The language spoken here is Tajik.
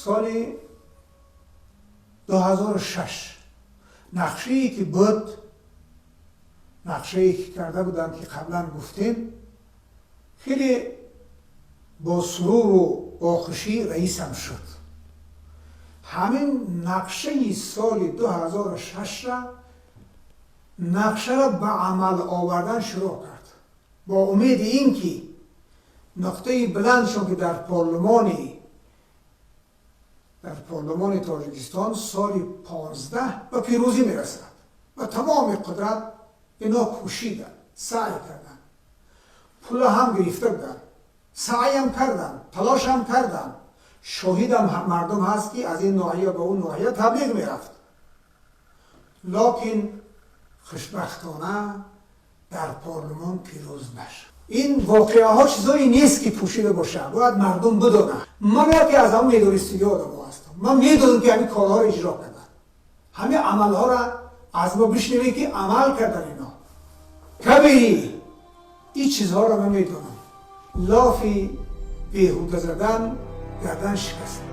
Соли 2006 нақшае ки буд, нақшае ки карда будам, ки қаблан гуфтем, хеле бо суруру бо хушӣ раисам шуд. Ҳамин нақшаи соли 2006-ра, нақшаро ба амал овардан шурӯъ кард, бо умеди ин ки нуқтаи баландшон, ки дар парлумони Тоҷикистон соли 15 ба пирӯзӣ мерасад. Ба тамоми қудрат ино кӯшиданд, саъй карданд, пула ҳам гирифта буданд, саъям карданд, талошам карданд. Шоҳидам мардум ҳаст, ки аз ин ноҳия ба он ноҳия таблиғ мерафт, локин хушбахтона дар парлумон пирӯз нашуд. Ин воқеаҳо чизое нест, ки пӯшида бошад, бояд мардум бидонад. Ман яке аз ҳамон медонистагӣ одамо ҳастам. Ман медонам, ки ҳамин корҳоро иҷро карданд, ҳамин амалҳоро аз мо бишнавед, ки амал кардан ино кабирӣ. Ин чизҳоро ман медонам. Лофи беҳуда задан, гардан шикаст.